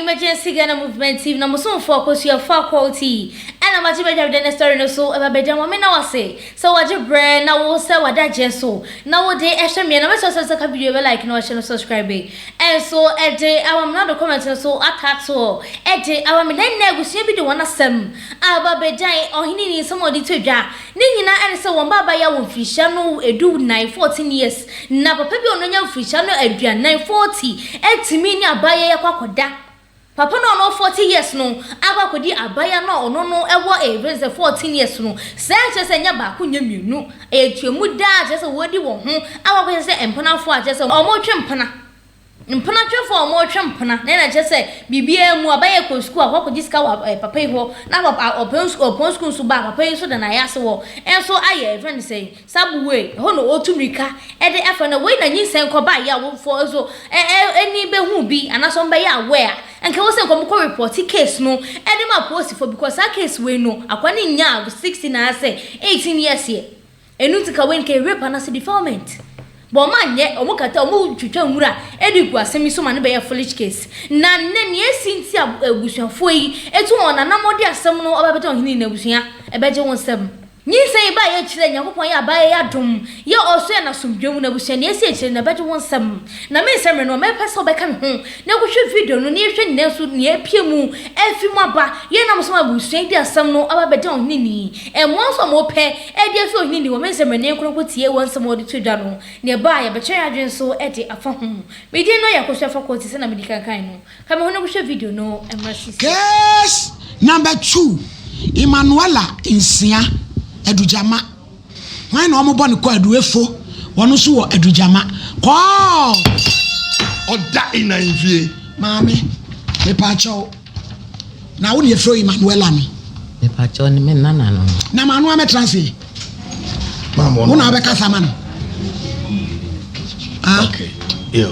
Emergency Ghana Movement TV na mo somfoɔ Akosua Faculty ɛna magye m'adwabedɛ ne story no so ɛba bɛgya mo. Meda wo ase sɛ wagye brɛ na wo sɛ w'adagyeɛ so na wode ɛhwɛ meɛ na mɛsrɛ sɛ sɛ ka video bɛ like na wahyɛ no subscribe ɛnso ɛde ama me na wode comment no so atatoɔ ɛde ama me. Na nnɛ abusua bi de wɔn asɛm aba bɛgyae ɔhene ni nsɛm a ɔde to dwa ne nyinaa ɛne sɛ wɔn ba abaayewa wɔ mfirihyia no 14, 14 years, na papa bi a ɔno anya mfirihyia no 40, 40, atumi ne abaayewa yi akɔ akɔda. Papa no a ɔno 40 years no akɔ akɔdi abaayewa no a ɔno no ɛwɔ ɛyɛ sɛ 14 years no. Saa kyerɛ sɛ nyɛ baako, nyɛ mmienu, ɛyɛ tuamu daa, kyerɛ sɛ wɔdi wɔn ho akɔ akɔhyɛ sɛ mpenafoɔ a kyerɛ sɛ wɔretwe mpena, mpenatwefoɔ a wɔretwe mpena. Na ɛna kyerɛ sɛ biribiara mu abɛyɛ kɔ sukuu akɔ akɔgye sika wɔ papa yi hɔ, na papa ɔpɔn sukuu, ɔpɔn sukuu nso ba, papa yi nso da n'ayɛ ase wɔ ɛnso ayɛ ɛfɛn ne sɛ subway ɛhɔ na ɔretu mirika ɛde ɛfɛ no wei na nyinsɛn kɔba yɛ awofoɔ nso ɛ ɛ ɛni bɛhu bi anaasɛ wɔn bɛyɛ aware a nka wɔ sɛ nkɔmɔ kɔ report case no ɛde ma apolisifoɔ, because saa case wei no akwa ne nya 16 anaasɛ 18 years yɛ ɛnu ti ka wei nka rape anaasɛ defilement bɔn ɔmo anyɛ. Ɔmo kata, ɔmo twitwa nwura ɛde gu asɛm yi so ma ne bɛyɛ foolish case. Na nnɛ nea esi nti a abusuafoɔ yi etu wɔn nanam ɔde asɛm no ɔba bɛtɛ ɔhene na abusua ɛbɛgye wɔn nsam. Nyinsɛn yi ba yɛ kyerɛ Nyankopɔn yɛ abayɛ yɛ adom yɛ ɔso yɛ n'asomdwe mu na abusua nea esi akyire na ɛbɛgye wɔn nsam. Na me nsɛm no mɛpɛ sɛ ɔbɛka me ho na ɛkɔhwɛ video no na yɛhwɛ nyinaa nso nea epie mu ɛfi mu aba. Yɛn nam so ma abusua yi de asɛm no aba bɛgye ɔhene ni ɛmoa nso a wɔpɛ ɛde afi ɔhene ni wɔ. Me nsɛm no nkoronko tie wɔn nsɛm a wɔde to dwa no nea ɛba a yɛbɛkyerɛ yɛn adwene nso ɛde afa ho. Medin no yɛ Akosua Faculty sɛ na medi kankan no ka me ho no kɔhwɛ video no mmra sisi. Case number 2, Emmanuela Nsia Adugyama. Hwan na ɔmobɔ ne kɔ Aduefo? Wɔno nso wɔ Adugyama kɔɔ. Ɔda nnanfie. Maame, mepaakyɛw, na wo ne yɛfrɛ wo Emmanuela no? Mepakyɛw, ne me nana no. Na maano amɛtena ase. Maama. Wo na wobɛkasa ma no. Ah. Okay. Yo.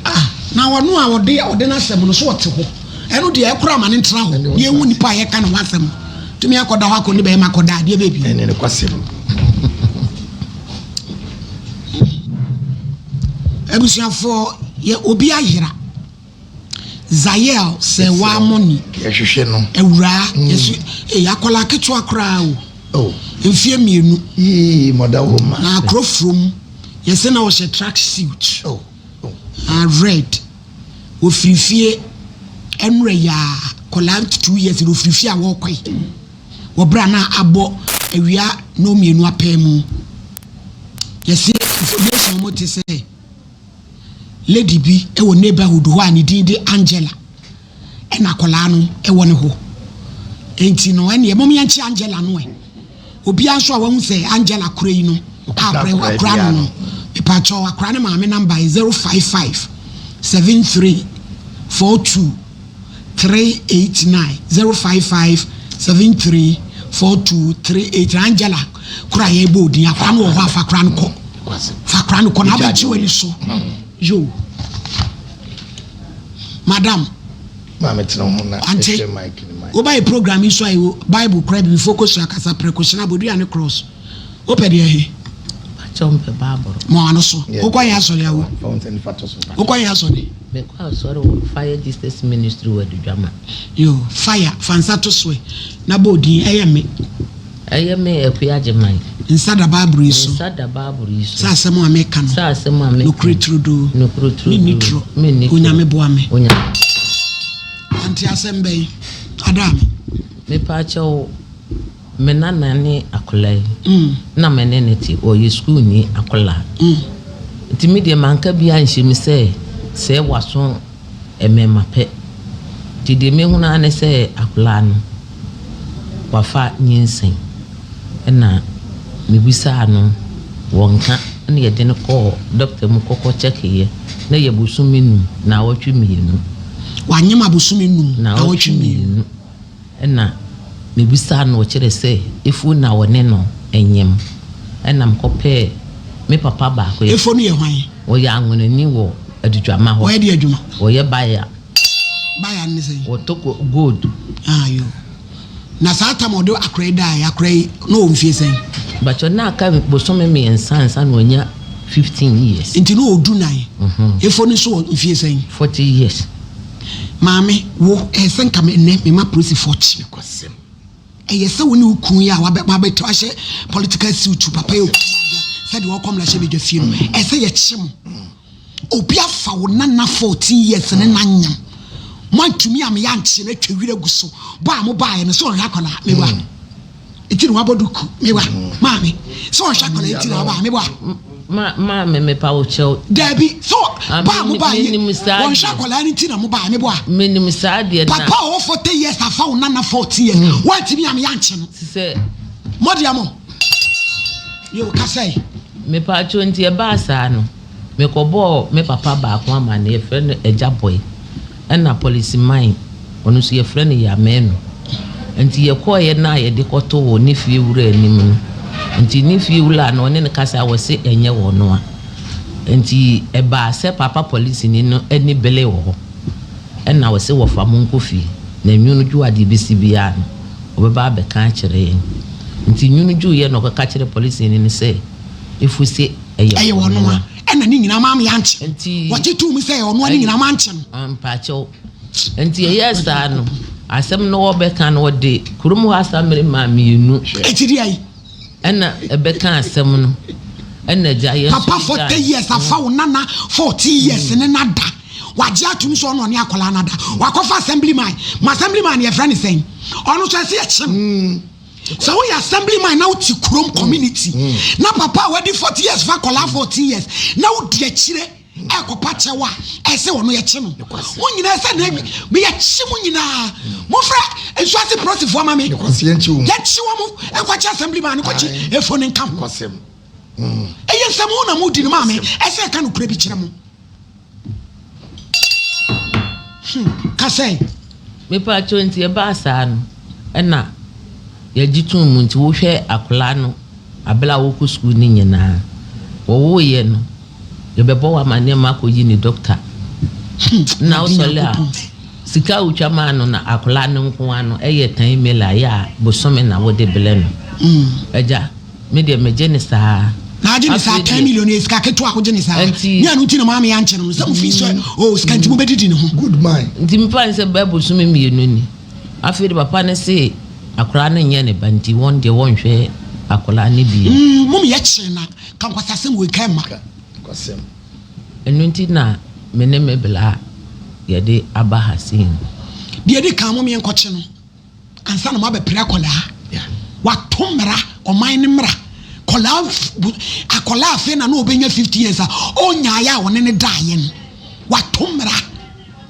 Ah, na ɔno a ɔde n'asɛm no so ɔte hɔ, ɛno deɛ ɛkora ama ne ntena hɔ ne ɛhu nipa a yɛka ne ho asɛm tumi akɔda hɔ akɔ ne bɛrima akɔda adeɛ baabi. Ɛne ne kwasɛm. Abusuafoɔ, yɛ obi ayera Zayel sɛ waamɔni. Yɛhwehwɛ no. Awuraa yɛso ee akwadaa ketewa koraa o. Oh. Mfie 2. Yii mɔda wo ma. Na akoro furom yɛsɛ na ɔhyɛ track suit. Oh. Oh. Ah, red. Wɔfiri fie ɛnurɛ yaa kɔlaa 2 years na ofiri fie a wɔrekɔ yi wɔbrɛ na abɔ awia na mmienu apɛɛ mu. Yɛsɛ information wɔn te sɛ lady bi wɔ neighborhood hɔ a ne din de Angela, ɛna akwadaa no wɔ ne hɔ, nti no ɛna ɛmɔm yɛn kye Angela no. Ɛ obiara nso a wɔn sɛ Angela kura yi no akora akora no ìpàkyɛw, akora ne maame number yɛ 0557342389, 0557342389. Angela kora yɛ bɔ odin, akora no wɔ hɔ afa akora no kɔ, fa akora no kɔ na abɛgye w'ani so yo, madam. Maame, tena ho na Ante. ɛhwɛ mic ne mic. Wobayɛ program yi so a ɛwɔ Bible kora bibifo kɔ sua kasa prɛko hyena bodua ne cross, wopɛ deɛ he? Pakyɛw, mpɛ Baaboro. Ma ano so. Wokɔ yɛ asɔre awo? Fa wo nsa nifa to so. Wokɔ yɛ asɔre? Mekɔ asɔre wɔ Fire Jesus Ministry wɔ Adugyama. Yo, fire fa nsa to so ɛ na bɔ odin ɛyɛ me. Ɛyɛ me Akua Agyeman. Nsa da Bible yi so. Nsa da Baaboro yi so. Sɛ asɛm a meka no. Sɛ asɛm a meka. Nokorɛ turodoo. Nokorɛ turodoo. Menni torɔ. Menni torɔ. Onyame boa me. Onyame. Ante, asɛm bɛyi ada me. Mepakyɛw, me nana ne akwadaa yi. Na me ne ne te, ɔyɛ sukuuni akwadaa. Nti me deɛ manka bi anhyɛ mu sɛ waso mmarima pɛ. Nti deɛ mehunu ara ne sɛ akwadaa no wafa nyinsɛn. Ɛna mebisaa no, wɔnka, ɛna yɛde no kɔɔ dɔkta mu kɔkɔ kyɛkeeɛ na yɛ bosome 5 na awɔtwe 2. Wanyem abosome 5. Na awɔtwe 2. 2. Ɛna mebisaa no, ɔkyerɛ sɛ efuo na wɔne no nyem. Ɛna mekɔpɛɛ me papa baako yɛ. Efo no yɛ hwan? Ɔyɛ anwonani wɔ Adugyama hɔ. Wɔyɛ de adwuma? Wɔyɛ buyer. Buyer ne sɛn? Wɔtɔ gold. Ah, yo, na saa tam a ɔde akora yi daa akora yi na ɔwɔ mfie sɛn? Bàtɛ na aka bosome 3 ansa na ɔnya 15 years. Nti na ɔwɔ 14. Efo no nso wɔ mfie sɛn? 40 years. Maame, wo, ɛyɛ sɛ nka me nnɛ mema polisifoɔ kye. Nokwasɛm. Ɛyɛ sɛ wo ne wo kun yi a wabɛ wabɛtɔ ahyɛ political suit papa yi okura baage a sɛdeɛ ɔkɔ mmarahyɛbadwa fie no, ɛsɛ sɛ yɛkye mo. Obi afa wo nana 14 years ne na nyam. Moantumi ameyɛ ankye no atwa wira gu so. Bɔ a mobaeɛ no sɛ ɔhwɛ akwadaa mewa. Nti na wabɔ duku mewa. Maame sɛ ɔhwɛ akwadaa nti na waba mewa. Ma maame mepa wo kyɛw. Daabi sɛ Ah, ba a mobaeɛ menim saa wɔnhwɛ deɛ. akwadaa no nti na mobaeɛ meboa. Menim saa deɛ na. Papa a ɔwɔ 40 years afa wo nana 14 years. Woantumi ameyɛ ankye no. Sɛ. Mɔdea mo. Yo kasa yi. Mepaakyɛw nti ɛbaa saa no mekɔbɔɔ me papa baako amaneɛ yɛfrɛ no Agya Boy ɛna Police man ɔno nso yɛfrɛ no Yamenu nti yɛkɔeɛ no a yɛde kɔtoo ne fie wura anim no nti ne fie wura no ɔne no kasa wɔse ɛnyɛ wɔnoa nti ɛbaa sɛ papa polisini no ani bele wɔ hɔ ɛna wɔse wɔfa mo nkɔ fie na nwunu dwo adeɛ bɛsi biara no ɔbɛba abɛka akyerɛ yɛn. Nti nwunu dwuiɛ na ɔkɔka kyerɛɛ polisini no sɛ efu se ɛyɛ Ɛyɛ ɔno ɔnoa. a. Ɛna ne nyinaa maame ankye. Nti. Wɔgye too mu sɛ ɛyɛ ɔnoa ne nyinaa mankye no. Mpakyɛw. Nti ɛyɛɛ saa no, asɛm no wɔbɛka no wɔde kurom hɔ asammere maa mmienu. Eti deɛ yi. Ɛna ɛbɛka asɛm no. Ɛna agya yɛn nso Papa yɛgyae. 40 years afa wo nana 14 years ne no ada. Wagye atom sɛ ɔne ɔne akwadaa no ada. Wakɔfa assembly man. Mo assembly man no yɛfrɛ no sɛn? Ɔno nso ɛsɛ yɛkye no. Sɛ woyɛ assembly man na wote kurom community na papa a wadi 40 years fa akwadaa 14 years na wodi akyire ɛkɔpa kyɛw a ɛsɛ ɔno yɛkye no. Mo nyinaa ɛsɛ na yɛkye mo nyinaa. Mofrɛ nsuase polisifoɔ ma me. Yɛkye wɔn ɛkɔkye assembly man no kɔkye efo ne nka ho. Ɛyɛ nsɛm ho na modi no maame. Ɛsɛ ɛka nokorɛ bi kyerɛ mo. Hmm, ka sɛn? Mepaakyɛw nti ɛbaa saa no ɛna yɛgye too mu nti wohwɛ akwadaa no abere a wɔkɔ sukuu no nyinaa wɔwoeɛ no yɛbɛbɔ wo amaneɛ ma akɔyi ne dɔkta Hmm, na Awurade wosɔle a Nyankopɔn. sika a wotwa maa no na akwadaa no nko ara no ɛyɛ tan mil a yɛ a bosome na wode brɛ no agya Me deɛ megye no saa. Na agye ne saa Afei 10 deɛ. million yɛ sika ketewa a wogye ne saa. Nti. Ne ɛno nti na maame ankye no no sɛ mofii sɛ oh sika nti mobɛdidi ne ho. Good man. Nti mefa no sɛ bɛyɛ bosome mmienu ni. Afei de papa no se akwadaa no nyɛ ne ba nti wɔn deɛ wɔnhwɛ akwadaa no bio. Mm, mom yɛ kyee na ka nkwasasɛm wei ka ɛma. Ka nkwasɛm. Ɛno nti na me ne me bla yɛde aba ha sei no. Deɛ ɛdi kan mom yɛnkɔkye no. Ansa na moabɛpere akwadaa. Wato mmara, ɔman no mmara. Akwadaa akwadaa afei na na ɔbɛnya 50 years a ɔnyaeɛ a ɔne ne daeɛ no. Wato mmara.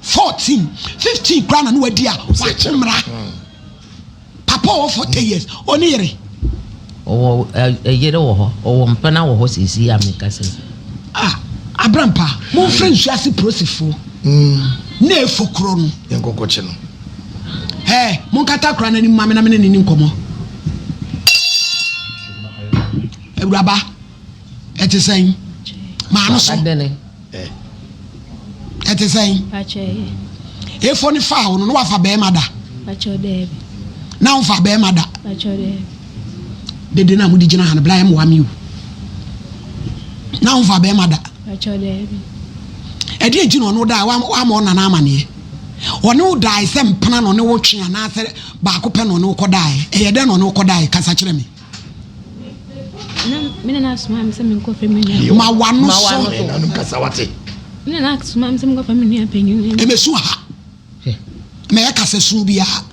14, 15 koraa na na wadi a wato mmara. Papa ɔwɔ 40 years, ɔne yere. Ɔwɔ yere wɔ hɔ, ɔwɔ mpena wɔ hɔ seesei a mekasa yi. Ah, Abrampa, momfrɛ nsuase polisifoɔ na efo kuro no. Yɛnkɔkɔkye no. Hɛ, monkata akora no anim ma me na me ne no nni nkɔmmɔ. Awuraba, ɛte sɛn? Maa no so. Ɛte sɛn? Efo no faa wo no, na wafa bɛrima da? Na womfa bɛrima da? Dede no a mode gyina ha no, bla ɛmmoa me o. Na womfa bɛrima da? Ɛdeɛ nti na ɔno da a wama ɔnana amaneɛ? Ɔne wo dae sɛ mpena na ɔne wo twe anaasɛ baako pɛ na ɔne wo kɔdaeɛ? Ɛyɛ dɛn na ɔne wo kɔdaeɛ? Kasa kyerɛ me. Me nana asoma me sɛ menkɔfrɛ me nua. Ma w'ano so. Nanom kasa wate. Me nana asoma me sɛ menkɔfrɛ me nua panyin. Ɛmɛsu ha. Mɛyɛ kasa su biara.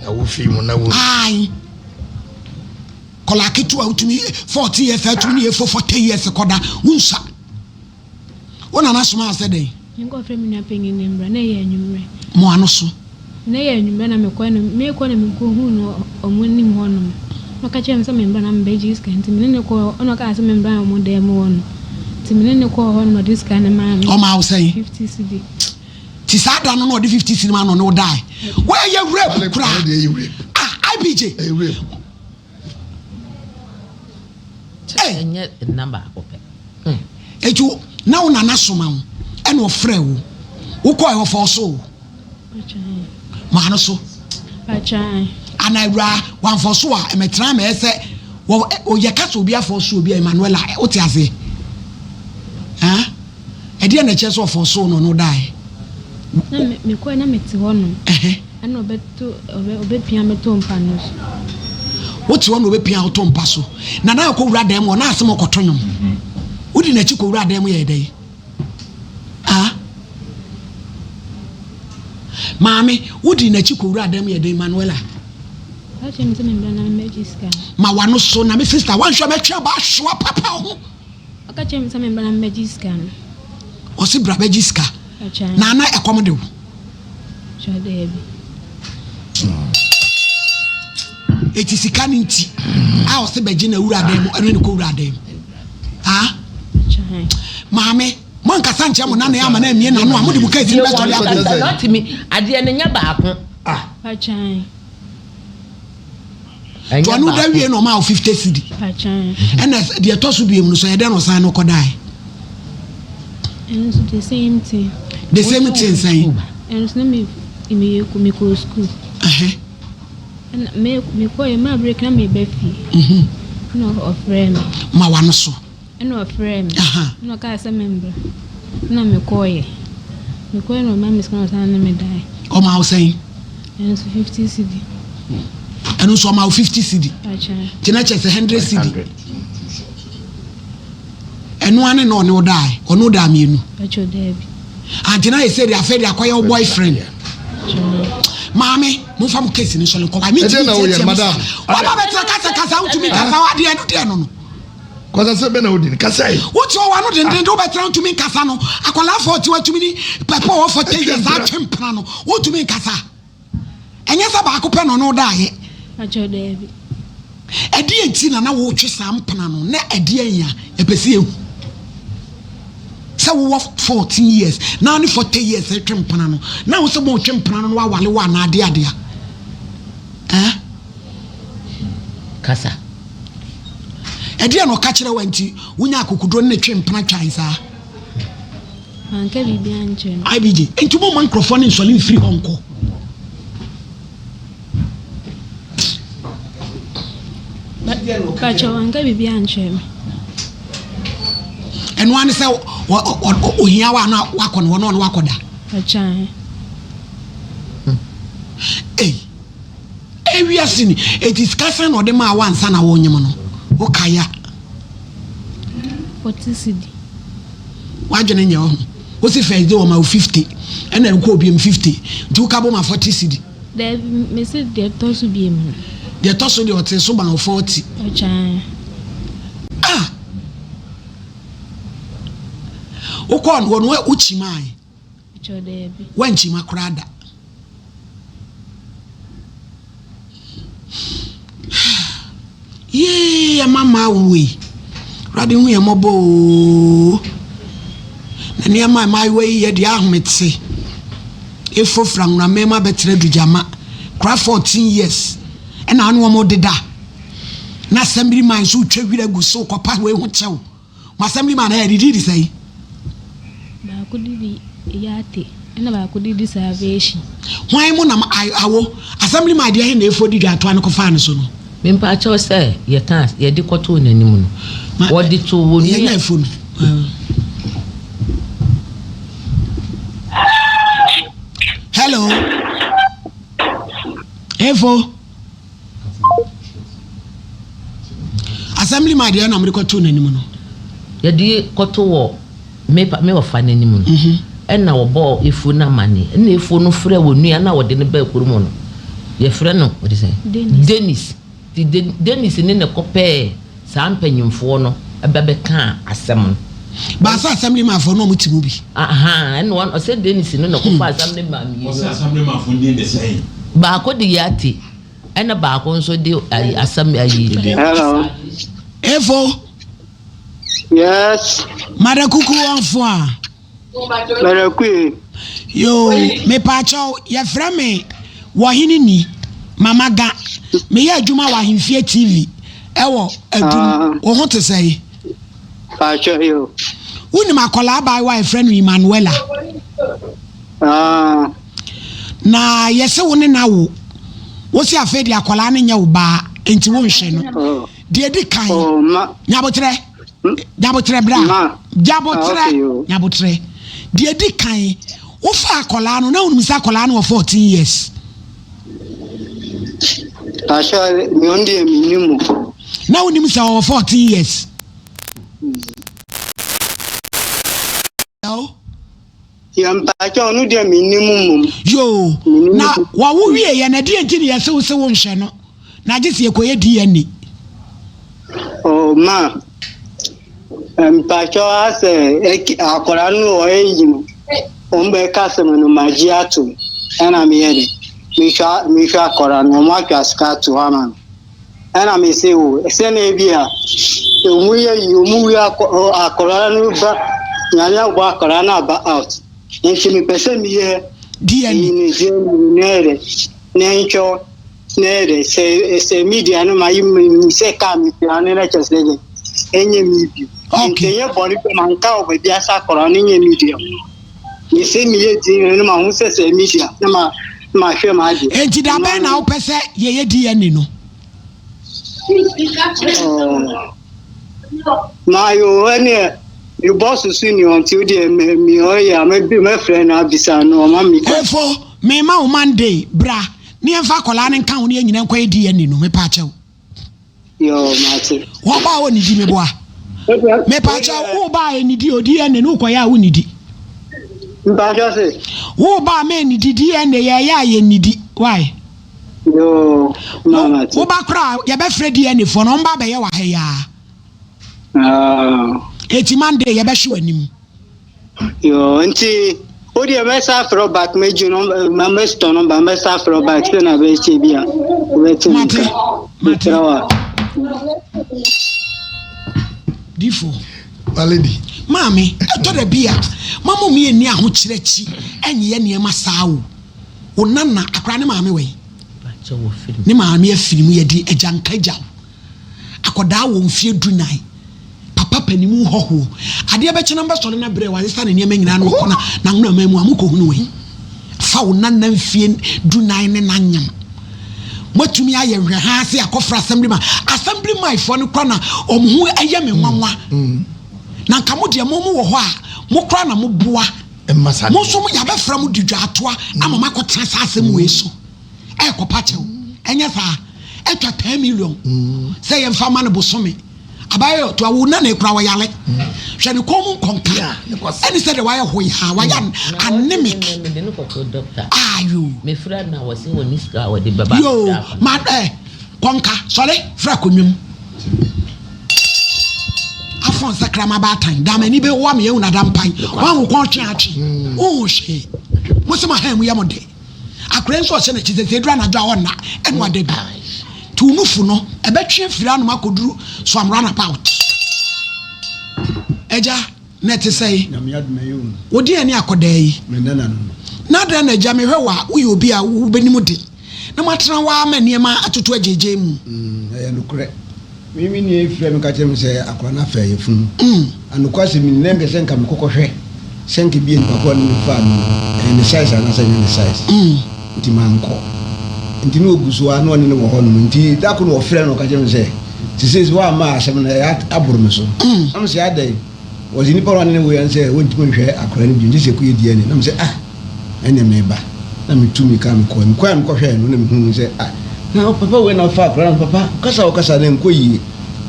Na wo fi mu na wo. Ayi. Kɔla ketewa wotumi 40 years atumi ne yɛ fo 40 years kɔda wonsa. Wo nana somaa wo sɛ dɛn? Menkɔfrɛ me nua panyin no mbra. Na ɛyɛ anwummerɛ. Mo ano so. Na ɛyɛ anwummerɛ na mekɔɛ no, meekɔ na mekɔhuu no ɔmo anim hɔ nom. Na ɔka kyerɛɛ me sɛ membra na mebɛgye sika nti me ne no kɔɔ hɔ. Ɛna ɔkaa sɛ membra ɔmo dan mu hɔ no. Nti me ne no kɔɔ hɔ no na ɔde sika no maa me. Ɔmaa wo sɛn? 50 cedi. Nti saa da no na ɔde 50 cedi maa no ɔne wo dae. Woayɛ rape koraa. Ah, IBJ. Ɛyɛ rape. Kyɛ ɛnyɛ nna baako pɛ. Hmm. Eti na wo nana soma wo ɛna ɔfrɛ wo. Wokɔɛ ɔfɔ so o. Maa no so. Ana awura wamfɔ so a ɛmɛtena mɛyɛ sɛ wɔ yɛ kasa obi afɔ so obi a Emanuela wote aseɛ. Ɛdeɛ na ɛkyerɛ sɛ ɔfɔ so no ɔno daeɛ. Na me mekɔe na mete hɔnom. Ɛna ɔbɛto ɔbɛ ɔbɛpia me to mpa no so. Wote hɔ na ɔbɛpia wo to mpa so. Na na ɔkɔwura dan mu hɔ na asɛm ɔkɔto nnwom. Wodi n'akyi kɔwura dan mu yɛɛ dɛn? Ah? Maame, wodi n'akyi kɔwura dan mu yɛ dɛn Manuela? Ɔka kyerɛ me sɛ memmra na memmɛgye sika no. Ma w'ano so na me sister woanhwɛ mɛtwe aba ahwewa papa wo ho. Ɔka kyerɛɛ me sɛ memmra na memmɛgye sika no. Ɔse bra bɛgye sika. Na na ɛkɔm de wo? Kyerɛ daabi. Eti sika no nti a ɔse bɛgye na wura dan mu ɛno ne kɔ wura dan mu. Ah? Maame, mo ankasa nkyerɛ mo nana ama na amie n'ano a mo de mo case no bɛsɔre akɔ. Adeɛ no nyɛ baako. Ah. Nti ɔno da wie na ɔmaa wo 50 cedi. Ɛna deɛ ɛtɔ so biem no so ɛyɛ dɛn na ɔsan no kɔdae? Ɛno nso the same thing. The same thing sɛn? Ɛno nso na me meyɛ mekɔ school. Ɛna me mekɔɛ maa break na meba fie. Ɛna ɔfrɛɛ me. Ma wano so. Ɛna ɔfrɛɛ me, ɛna ɔkaa sɛ membra. Ɛna mekɔeɛ. Mekɔeɛ na ɔmaa me sika na ɔsan ne me daeɛ. Ɔmaa wo sɛn? Ɛno nso 50 cedi. Ɛno nso ɔmaa wo 50 cedi? Nti na kyerɛ sɛ 100 cedi. Ɛno ara ne na ɔne wo daeɛ? Ɔne wo daa mmienu? Pakyɛ daabi. Ante na ɛsɛ deɛ afei deɛ akɔyɛ wo boyfriend. Maame, momfa mo case no nsɔre nkɔ. Mentumi ntiatia mu saa. Waba bɛtena kasa kasa wontumi nkasa adeɛ no deɛ no no. Kasa sɛ bɛ na wodi no kasa yi. Wote hɔ w'ano dendenden wobɛtena wontumi nkasa no akwadaa fɔ ɔte watumi ni pɛpɛ ɔwɔ fɔ ten years atwe mpena no wontumi nkasa ɛnyɛ sɛ baako pɛ na ɔne wo daeɛ. Pakyɛ daabi. Ɛdeɛ nti na na wotwe saa mpena no na ɛdeɛ ya yɛpɛ sɛ yɛhu sɛ wowɔ 14 years na ne 40 years retwe mpena no na wo sɛ motwe mpena no na wawale wo anaa adeɛ adeɛ eh? Kasa. Ɛdeɛn na ɔka kyerɛɛ wo a nti wonya akokoduro ne ne twe mpena twan saa? Manka biribiara ankyerɛ no. IBJ, Nti momma nkurɔfoɔ no nsɔre mfiri hɔ nkɔ. Pakyɛ wanka biribiara ankyerɛ me. Ɛno ara ne sɛ ohia wo a na wakɔ ne hɔ na ɔne wakɔda. Pakyɛ ahe. Ei. Ewiase ni, enti sika sɛn na ɔde maa wo ansa na wonyem no? Wokae a? 40 cedi. W'adwene nyɛ wo ho. Wose first day wɔma wo 50, ɛna ɛkɔɔ biom 50, nti woka bom a 40 cedi. Daabi, mese deɛ ɛtɔ so biom no. Deɛ ɛtɔ so deɛ ɔtee so maa wo 40. Ɔkyaa. Ah! Wokɔɔ no hɔ no, wokyimae. Ɔkyɛw daabi. Woankyima koraa da. Yee, ɛma mmaa wo wei. Awurade hu yɛn mmɔbɔ oo. Na nneɛma a mmaayewa yi yɛ deɛ ahomete. Efofra nwura mmarima bɛtena dugyama. Kora 14 years. Ɛna ano wɔn deda. Na assembly man nso retwa wira gu so kɔpa wei ho kyɛw. Mo assembly man ɛ didi di sɛn? Baako didi yate ɛna baako didi salvation. Hwan mo na awo assembly man deɛ he na efo di dwatoa no kɔfaa no so no? Me mpakyɛw sɛ yɛka yɛde kɔtoo n'anim no wɔde too wɔn nua. Yɛnya efo no. Hello. Efo. Assembly man deɛ na mode kɔtoo n'anim no. Yɛde kɔto wɔ me pa me ɔfa n'anim no. Mhm. Ɛna wɔbɔɔ efuo no amaneɛ. Ɛna efuo no frɛ wɔn nua na wɔde no baa kurom hɔ no. Yɛfrɛ no wɔde sɛn? Dennis. Dennis. Nti De Dennis ne na kɔpɛɛ saa mpanyinfoɔ no ba bɛkaa asɛm no. Baasa assembly man foɔ no ɔmo te mu bi. Ahaa ɛna wɔn ɔsɛ Dennis no na kɔfa assembly man mmienu. Ɔsɛ assembly man foɔ din de sɛn? Baako de Yate ɛna baako nso de ayi asɛm ayi. Hello. Efo. Yes. Mada kuku wɔnfo a. Mada kue. Yoo, mepaakyɛw, yɛfrɛ me Wɔhene ni, Mama Ga. Meyɛ adwuma wɔ Ahemfie TV ɛwɔ Adum. Ah. Wo ho te sɛn? Paakyɛw yo. Wonim akwadaa abaayewa a yɛfrɛ no Emmanuela? Ah. Na yɛse wo ne no awo. Wose afei deɛ akwadaa no nyɛ wo ba nti wonhwɛ no. Oh. Deɛ edi kan, Oh, ma. nyabotrɛ, nyabotrɛ bra, Ma. nyabotrɛ, Ah, okay, yo. nyabotrɛ. Deɛ edi kan, Wofa akwadaa no na wonim sɛ akwadaa no wɔ 14 years. Ahyɛ mi ɔno deɛ mi nim o. Na wonim sɛ ɔwɔ 14 years. Yɛ mpakyɛ ɔno deɛ mi nim mmom. Yoo na wɔwo wie yɛ na deɛ nti na yɛse wo se wo nhwɛ no na agye sɛ yɛkɔyɛ DNA. Oh ma mpakyɛ asɛ akwadaa no ɔyɛ yi no wɔn bɛ ka asɛm no ma gye ato ɛna meyɛ de mehwɛ mehwɛ akwadaa no wɔn atwa sika ato hɔ ama no. Ɛna me se o, sɛnea ebi a ɔmu yɛ yi, ɔmu wie akɔraa no ba, nyame abɔ akɔraa no aba out. Nti mepɛ sɛ meyɛ DNA. Ne DNA na ɛyɛ na ɛntwɛ na ɛyɛ sɛ sɛ media no ma yi mi sɛ kaa mi pia no na kyɛ sɛ dɛ ɛnyɛ mi bi. Nti ɛnyɛ bɔne bɛ ma nka wɔ baabi asa akɔraa no nyɛ media. Mese meyɛ DNA no ma ho sɛ sɛ media na ma mahwɛ m'ade. Enti da bɛn na wopɛ sɛ yɛyɛ DNA no? Mayo ɛneɛ me bɔ susu ni ɔnti wo deɛ me ɔyɛ a mɛfrɛ no abisa no ɔma me. Efo mema wo Monday bra ne yɛmfa akwadaa no nka ho ne yɛn nyinaa nkɔyɛ DNA no mepaakyɛw. Yoo mate. Wɔn ba a wɔnidi meboa. Mepaakyɛw wo ba a ɛnidi o DNA no wokɔyɛ a wonnidi. Mpakyɛw se. Wo ba a mɛnidi DNA yɛyɛ a yɛnnidi why. Yoo ma mate. Wo ba koraa yɛbɛfrɛ DNA foɔ no wɔn ba abɛyɛ wɔ ha yi ara. Ah. Eti Monday yɛbɛhwe w'anim. Yoo nti wo deɛ mɛsa afrɛ wo back mɛgye no mɛstɔ no ba mɛsa afrɛ wo back sɛ na bɛkyɛ bi a wobɛte me nka mesrɛ wo a. Difo. My lady. Maame, ɛtɔ da bi a, ma mo mmea nni ahokyerɛ akyi nyeyɛ nneɛma saa o. Wo nana, akwadaa ne maame wɔ he? Ne maame afiri mu, yɛde agyanka gyaw. Akwadaa wɔ mfeɛ dunan, papa panin mu hɔhoɔ. Adeɛ bɛkye na mbɛsɔre na brɛ wasesa ne nneɛma nyinaa na ɔkɔ na n'ahonaman mu a mokɔhunu wei. Fa wo nana mfeɛ dunan ne n'anyem. Moatumi ayɛ nhwɛhaa se akɔfra assembly man. Assembly man foɔ no kora na wɔn ho ɛyɛ me nwanwa. Na nka mo deɛ mo mo wɔ hɔ a mo kora na mo boa. Mo nso yɛabɛfra mo di dwaatoa ama moakɔtena saa asɛm wei so. Ɛrekɔpa kyɛw. Ɛnyɛ saa. Atwa 10 million. Sɛ yɛmfa ma no bosome. Abayɛ to awo na na ekura ɔyale. Hwɛ ne kɔn mu nkɔnka. Ɛne sɛ deɛ wayɛ hoyaa, wayɛ anemic. Ayo. Yoo, ma ɛ kɔnka sɔre fira akonnwa mu. Afɔn sɛ krama baatan. Damani bɛ wa me ehun adampan. Wɔn ho kɔn twe atwe. Wohu hwee. Mo sɛ mo ahan mu yɛ mo de. Akora nso ɔhyɛ n'akyi sɛ sɛ eduru anadwo a ɔnna ɛna wada bi. Nti wo nufu no ɛbɛtwe afiri anom akɔduru so am run about. Agya, na ɛte sɛn? Wo deɛ ne akɔdaa yi. Na adɛn na agya mehwɛ wo a woyɛ obi a wobɛnim de na moatena hɔ ara ma nneɛma atoto agyeegyee mu. Ɛyɛ nokorɛ. Me me nua yi frɛɛ me ka kyerɛɛ me sɛ akwadaa no afa yafunu. Anokwasɛm ni, na ɛmpɛ sɛ nka mekɔ kɔhwɛ sɛ nka ebia nipa ko a ɔne me faa no no, ɛyɛ ne size anaasɛ ɛnyɛ ne size. Nti mankɔ. Nti na ɔgu so ara na ɔne no wɔ hɔnom. Nti da koro na ɔfrɛɛ me na ɔka kyerɛɛ me sɛ, sesei sɛ woamma a asɛm no ɛyɛ aboro me so. Na mese adɛn? Wɔse nipa no a ɔne no woeɛ no sɛ wɔntumi nhwɛ akwadaa no bio gye sɛ ɛkɔyɛ DNA. Na mese ah! Ɛnneɛ mereba. Na metu mmirika mekɔe. Mekɔe a mekɔhwɛɛ no na mehuu sɛ, ah, na papa wei na ɔfaa akwadaa no. Papa, kasa a wokasa no ɛnkɔ yie.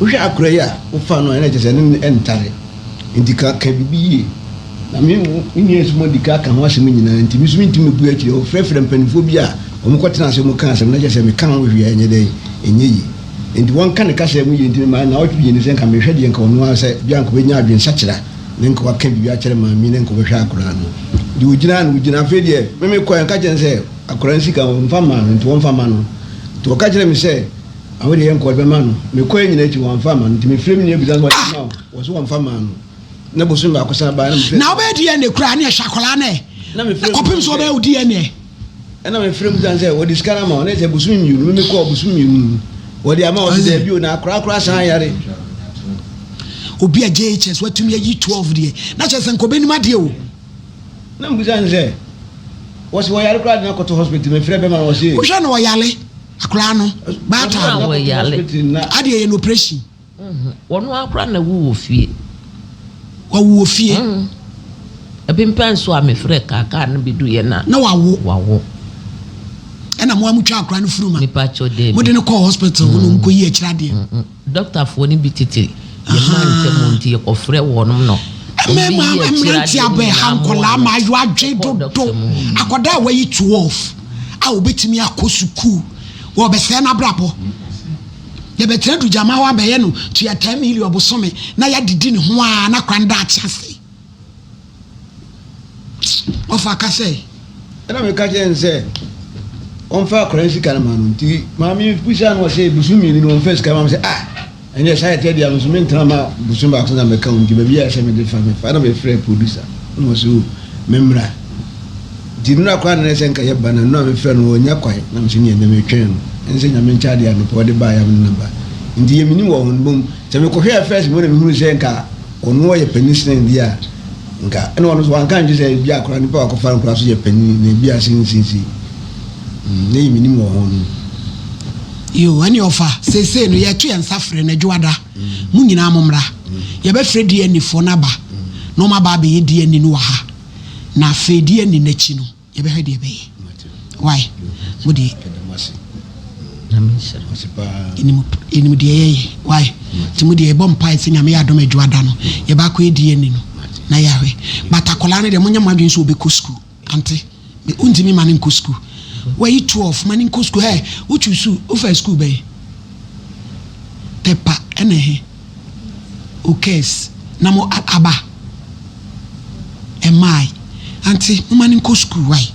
Wohwɛ akwadaa yi a wofaa no a, ɛna kyerɛ sɛ ɛne no ɛntare. Nti ka ka biribi yie. Na me me nua nso moadi ka aka ho asɛm nyinaa nti me nso mentumi mebue akyire. Wɔfrɛfrɛ mpanimfoɔ bi a wɔkɔtena ase wɔka asɛm na kyerɛ sɛ meka ho hwee a ɛnyɛ dɛn, ɛnyɛ yie. Nti wɔnka ne kasa mu yie nti memaa nnawɔtwe mmienu sɛ nka mehwɛ deɛ nka ɔno ara sɛ bia nka ɔbɛnya adwensakyera. Na nka waka biribi akyerɛ maame yi na nka ɔbɛhwɛ akwadaa no. Nti ɔgyina na ɔgyina. Afei deɛ me mekɔɛ nka kyerɛ no sɛ akwadaa no sika wɔmfa mmaa no nti wɔmfa mma no. Nti ɔka kyerɛ me sɛ awo deɛ yɛnkɔ ɔde bɛma no. Mekɔɛ nyina akyi wɔamfa amma no. Nti mefrɛ me nua bisa no sɛ ɔde ama wo? Ɔse wɔmfa mmaa no. Na bosome baako san baeɛ na mefrɛ Na wobɛyɛ DNA koraa ne ɛhwɛ akwadaa no ɛ. Na mefrɛ Kɔpem sɛ wobɛyɛ wo DNA. Ɛna mefrɛ mu sane sɛ wɔde sika no ama wo na sɛ bosome mmienu me mekɔɔ bosome mmienu mu wɔde ama wo sɛ daabi o na akora akora san yare. Obi a JHS watumi ayi 12 deɛ na kyerɛ sɛ nka ɔbɛnim adeɛ o. Na mebisa no sɛ wɔse wɔyare koraa de no akɔto hospital mefrɛ bɛma no wɔse. Wohwɛ no ɔyare akora no baatan no adeɛ yɛ no operation. Wɔn ara koraa na awu wɔ fie. Wawu wɔ fie. Ɛpempɛn so a mefrɛɛ kaa, kaa no bɛduiɛ na. Na wawo. Wawo. Ɛna mo a motwa akora no funu ma. Mepa kyɛw daabi. Mode no kɔɔ hospital mm. na ɔmkɔyi akyiri adeɛ. Mm -mm. Dɔktafoɔ no bi tete yɛn mma ntam nti yɛkɔfrɛ wɔnom no. Mmarima mmeranteɛ abɛ ha nkɔlaa maayewa adwe dodo akɔdaa a wayi 12 a obetumi akɔ sukuu wɔbɛsɛe n'abrabɔ yɛbɛtena dugyama hɔ abɛyɛ no tua 10 million bosome na yɛadidi ne ho a na kwan daakye ase. Ɔfa ka sɛ. Ɛna meka kyerɛɛ no sɛ ɔmfa akwadaa no sika no ma no nti maame yi bisa no ɔsɛ bosom mmienu no ɔmfa sika ma me sɛ ah ɛnyɛ saa ɛteɛ deɛ nso mentena ma bosom baako na mɛka wo nti baabi a ɛsɛ mede fa mefa na mefrɛ producer na ɔsɛ o memmra nti nnora koraa na ɛsɛ nka yɛba na nnora mefrɛ no ɔnya kwan na mesɛ neɛ ɛnɛ metwɛn no ɛne sɛ nyame nkyɛ adeɛ anɔpa ɔde baeɛ a mene no ba nti yɛ menim wɔ ho no bom sɛ mekɔhwɛɛ first mu na mehunu sɛ nka Ɔno ɔyɛ panin sene deɛ a nka ɛna ɔno nso wanka nkyerɛ sɛ ebi akora nipa wakɔfa no koraa so yɛ panin na ebi ase nsiesie mm, na yi menim wɔ ho no. Yoo, ɛne ɔfa, seesei no yɛto yɛn nsa frɛ no Adwoada, mo nyinaa mommra. Yɛbɛfrɛ DNA foɔ no aba na wɔn aba abɛyɛ DNA no wɔ ha. Na afei DNA no akyi no, Yɛbɛhwɛ deɛ ɛbɛyɛ. Why? Mo deɛ. Yɛnim yɛnim deɛ yɛyɛ. Why? Nti mo deɛ yɛbɔ mpae sɛ Nyame yɛ adom adwoada no yɛbɛ akɔ yɛ DNA no na yɛahwɛ. But akwadaa no deɛ monyɛ mo adwene sɛ ɔbɛkɔ school. Ante? Wontumi ma no nkɔ school. Wayi 12 ma no nkɔ school. Hey, wo choose wofa school bɛn? Tɛpa ɛna ɛhe? Who cares? Na mo aba ɛmaae. Ante moma no nkɔ sukuu wai.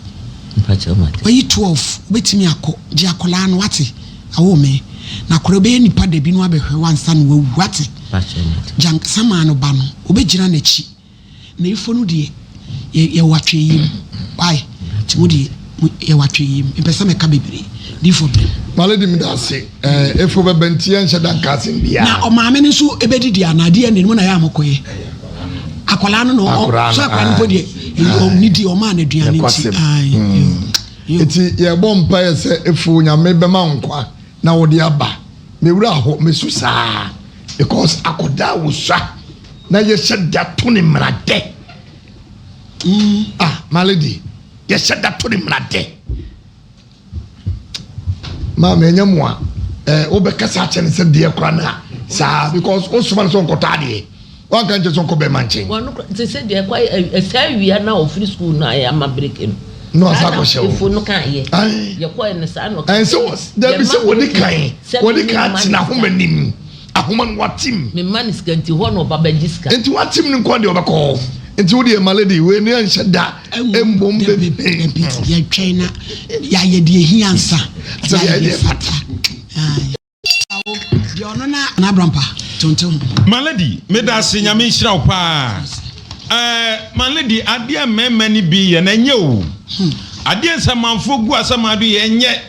Mpakyɛw mate. Wayi 12 wobɛtumi akɔ gye akwadaa no wate awo me na akwadaa bɛyɛ nipa dabi no abɛhwɛ wo ansa na wawu wate. Mpakyɛw mate. Gya samaa no ba no wobɛgyina n'akyi. Na efo no deɛ yɛ yɛwɔ atwɛyie mu why nti mo deɛ mo yɛwɔ atwɛyie mu mpɛ sɛ mɛka bebree difo brɛ. My lady meda ase eh, efo bɛbɛ nti yɛnhyɛ da nka asɛm biara. Na ɔmaame no nso ebɛdidi anaa DNA no mo na yɛ a mokɔyɛ akwadaa no na ɔ so akwadaa no mpo deɛ ɔnidi ɔmaa no aduane nti ae. Nti yɛbɔ mpaeɛ sɛ efo nyame bɛma nkwa na wode aba me wura hɔ mesu saa because akwadaa wosua na yɛhyɛ da to ne mmara dɛ mm. ah my lady yɛhyɛ da to ne mmara dɛ maame ɛnyɛ mu a ɛɛ wobɛkasa akyɛ ne sɛ deɛ kora no a saa because wosoma no sɛ ɔnkɔtɔ adeɛ wanka nkyɛ sɛ ɔnkɔ bɛrima nkyɛn. Wɔn kora te sɛ deɛ kɔ ɛsɛ awia na ɔfiri sukuu no ayɛ ama break no. Na ɔsa akɔhyɛ wo. Efo no kan yɛ. Yɛ kɔ ɛno saa na ɔka. Ɛnsɛ wɔ dabi sɛ wɔde kan wɔde kan atena ahoma nim. Ahoma no watem. Me ma no sika nti hɔ na ɔba bɛgye sika. Nti watem no nkoa deɛ ɔbɛkɔ hɔ. Nti wo deɛ ma lady wei no yɛnhyɛ da mmom bebree. Yɛtwɛn na yɛayɛ deɛ ɛhia ansa yɛayɛ deɛ ɛfata. Deɛ ɔno na n'abrampa tonto ho. My lady medase nyame nhyira wo paa ɛɛ my lady adeɛ mmarima no bi yɛ na ɛnyɛ o adeɛ nsamanfoɔ gu asamado yɛ ɛnyɛ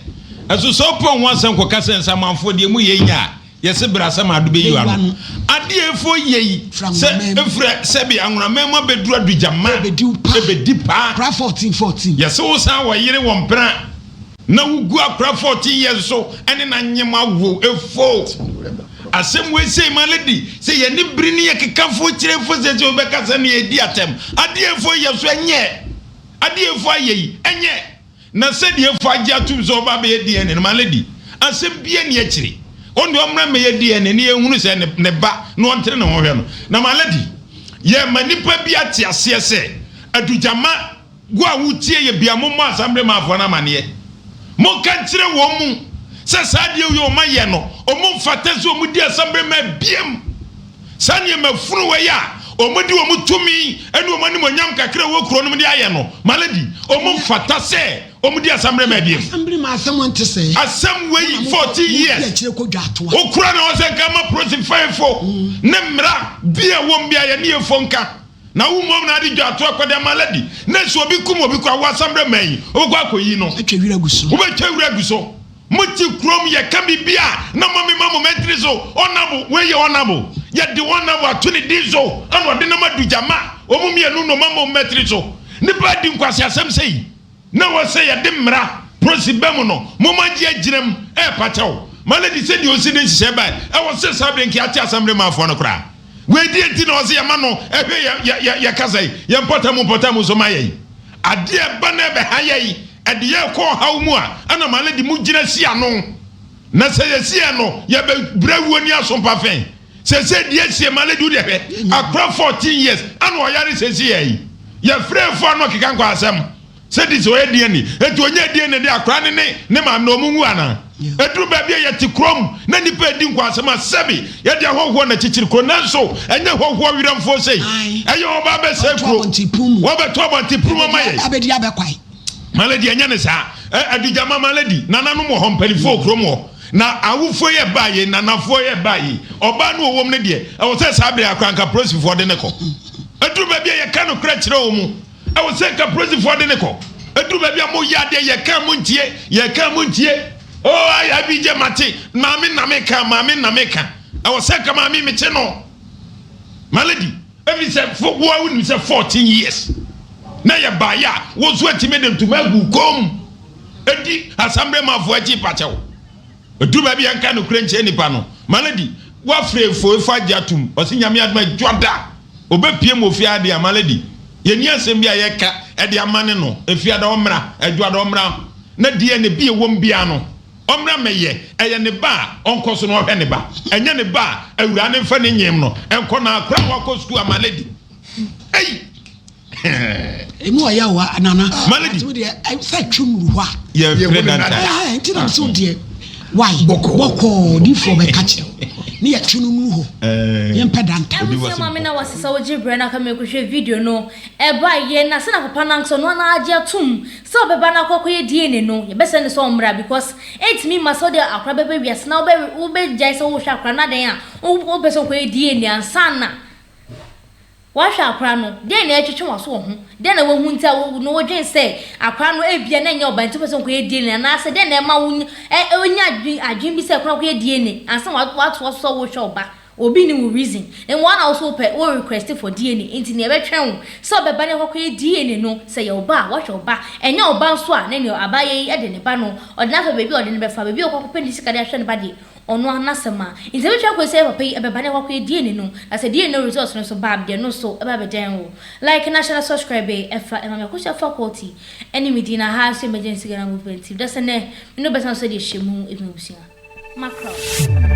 ɛso sɛ wopɛ ho asɛm kɔka sɛ nsamanfoɔ deɛ mu yɛ nyɛ a Yɛse bra sɛ maado bɛyi w'ano. Adeɛ efo yɛ yi sɛ efirɛ sɛbi anwonaman mu abɛduru adugyama ɛbɛdi paa. Yɛse wo san wɔ yere wɔ mpena na wo gu akora 14 years so ɛne na nyem awo efo. Asɛm wei sei ma lady sɛ yɛne biri ne yɛ keka fo kyerɛ fo sɛ sɛ wobɛka sɛ ne yɛdi atɛm. Adeɛ efo yɛ so ɛnyɛ. Adeɛ efo ayɛ yi ɛnyɛ. Na sɛdeɛ Efo agye atom sɛ ɔba abɛyɛ DNA no, my lady, asɛm biara nni akyire. Ɔno deɛ ɔmmra mmɛyɛ DNA na yɛnhunu sɛ ne, ne ba na ɔntene ne ho hwɛ no. Na my lady, yɛrema nnipa bi ate aseɛ sɛ, Adugyama, wo a wotie yɛ bia mommɔ Asamblemafoɔ no amaneɛ. Monka nkyerɛ wɔn mu sɛ saa adeɛ wei a wɔayɛ no, wɔn mfata sɛ wɔdi Asamblema biam. Saa nneɛma funu wei a wɔde wɔn tumi ne wɔn animuonyam kakra a ɛwɔ kuro no mu de ayɛ no, my lady, wɔn mfata sɛ wɔdi asammerema abiem. Asammerema asɛm nte sɛɛ. Asɛm wei 14 years wokura na wɔsɛ nka ma prosifɛnfo ne mmara bi a wɔm bi a yɛne yɛfo nka na wo mmom na ade dwa ato akɔde ama lady na sɛ obi kum obi kɔ awo asammerema yi wobɛkɔ akɔyi no wobɛtwa wira agu so. Mo te kurom yɛka biribi a na mo mema mo mɛtiri so ɔnabo wei yɛ ɔnabo yɛde ɔnabo ato ne din so ɛna ɔde nam adu gyama wɔn mmienu na ɔma mo mɛtiri so nipa adi nkwaseasɛm sei na wɔ sɛ yɛde mmara prosi bɛ mu no mo ma gye agyina mu ɛɛpa kyɛw ma lady sɛ deɛ ɔsi de nhyehyɛ bae ɛwɔ sɛ saa bere nka ate asɛm de maafoɔ no koraa. Wei deɛ nti na ɔsɛ yɛma no ɛhwɛ yɛ yɛ yɛ yɛ kasa yi yɛ mpɔtam mpɔtam nso ma yɛn. Adeɛ ɛba na ɛbɛha yɛn ɛde yɛn kɔ ɔhaw mu a ɛna ma lady mo gyina si ano. Na sɛ yɛsi yɛn no yɛbɛ brɛ wuo ni asompa fɛn. Sese deɛ sie ma lady wo deɛ hwɛ akora 14 years ɛna ɔyare sese yɛ yi. Yɛfrɛ fo ano keka nkɔ asɛm. Sɛ di sɛ ɔyɛ DNA enti ɔnyɛ DNA de akora ne ne ne maame na ɔmo nwu anaa? Ɛduru baabi a yɛte kurom na nnipa redi nkwasɛm a sɛbi yɛde ahɔhoɔ na kyekyere kuro nanso ɛnyɛ hɔhoɔ werɛmfoɔ sei ɛyɛ ɔba abɛsɛe kuro wɔbɛto abɔnten mu ama yɛn. Abɛdi abɛkwae. Malady ɛnyɛ ne saa Adugyama Malady nananom wɔ hɔ mpanimfoɔ wɔ kurom hɔ na awofoɔ yɛ baa yei nanafoɔ yɛ baa yei ɔbaa no ɔwom no deɛ ɛwɔ sɛ saa bere akora nka polisifoɔ de ne kɔ ɛduru baabi a yɛka nokorɛ kyerɛ wɔn mu Ɛwɔ sɛ nka polisifoɔ de ne kɔ. Ɛduru baabi a moyɛ adeɛ yɛka mo ntie, yɛka mo ntie. Oh, ayi abi gye mate, maame na meka, maame na meka. Ɛwɔ sɛ nka maame mekye no. My lady, ɛfiri sɛ fo wo a wonim sɛ 14 years na yɛ baayɛ a wo nso atumi de ntoma agu kɔn mu ɛdi asambrɛmafoɔ akyi pakyɛw. Ɛduru baabi a nka nokorɛ nkyerɛ nipa no. My lady, woafrɛ efo efo agye atom. Ɔse nyame adom adwoada. Ɔbɛpue mu ofie ha deɛ a, my lady, yɛnni asɛm bi a yɛka de amane no. Efiada ɔmmra, Adwoada ɔmmra, na DNA bi a ɛwom biara no, ɔmmra mmɛyɛ. Ɛyɛ ne ba a, ɔnkɔ so na ɔhwɛ ne ba. Ɛnyɛ ne ba a, awuraa no mfa ne nyem no nkɔ na akora a wakɔ sukuu a, my lady. Ei! Emu ɔyɛ wa nana. Malady. Ati deɛ sɛ twem wuru hɔ a. Yɛ fere danta. Ɛɛ nti na so deɛ wai bɔkɔɔ difoɔ bɛka kyerɛ ne yɛ twe no nuru hɔ yɛn pɛ danta. Abusua maame na wasesa wo gye brɛ na aka me kɔhwɛ video no ɛba yɛ na sɛ na papa no ankasa ɔno ara agye atum sɛ ɔbɛba na akɔ akɔyɛ DNA no yɛbɛsrɛ no sɛ ɔmmra because ɛntumi mma sɛ wode akora bɛba wiase na wobɛ wobɛgyae sɛ wohwɛ akora no adɛn a wopɛ sɛ wokɔyɛ DNA ansa na Woahwɛ akora no, dɛn na ɛretwetwe w'aso wɔ ho? Dɛn na woahu nti a wo no wodwen sɛ akora no ebia na ɛnyɛ ɔba nti wopɛ sɛ ɔkɔyɛ DNA anaasɛ dɛn na ɛma wo nya adwene adwene bi sɛ akora kɔyɛ DNA ansa na woatoa so sɛ wohwɛ ɔba? Obi nni wo reason. Mmom wo ara na wo nso wopɛ wo request for DNA nti nea ɛbɛtwɛn wo sɛ ɔbɛba na wakɔyɛ DNA no sɛ ɛyɛ wo ba a woahwɛ wo ba, ɛnyɛ wo ba nso a na nea abaayewa yi de ne ba no ɔde no afa baabi a ɔde no bɛfa, baabi a ɔkɔ akɔpɛ ne sika de ahwɛ ne ba deɛ Ɔno ara n'asɛm a. Nti ɛbɛtumi akɔsi sɛ papa yi ɛbɛba na ɛkɔ akɔyɛ DNA no, na sɛ DNA no results no nso ba a, deɛ ɛno nso ɛba abɛdɛn wo. Like na hyɛ na subscribe ɛfa ɛma me Akosua Faculty ɛne me din na ha nso Emergency Ghana Movement Team. Dasɛ nɛ me ne wo bɛsan so de ahyia mu ɛfiri abusua. Mackerel.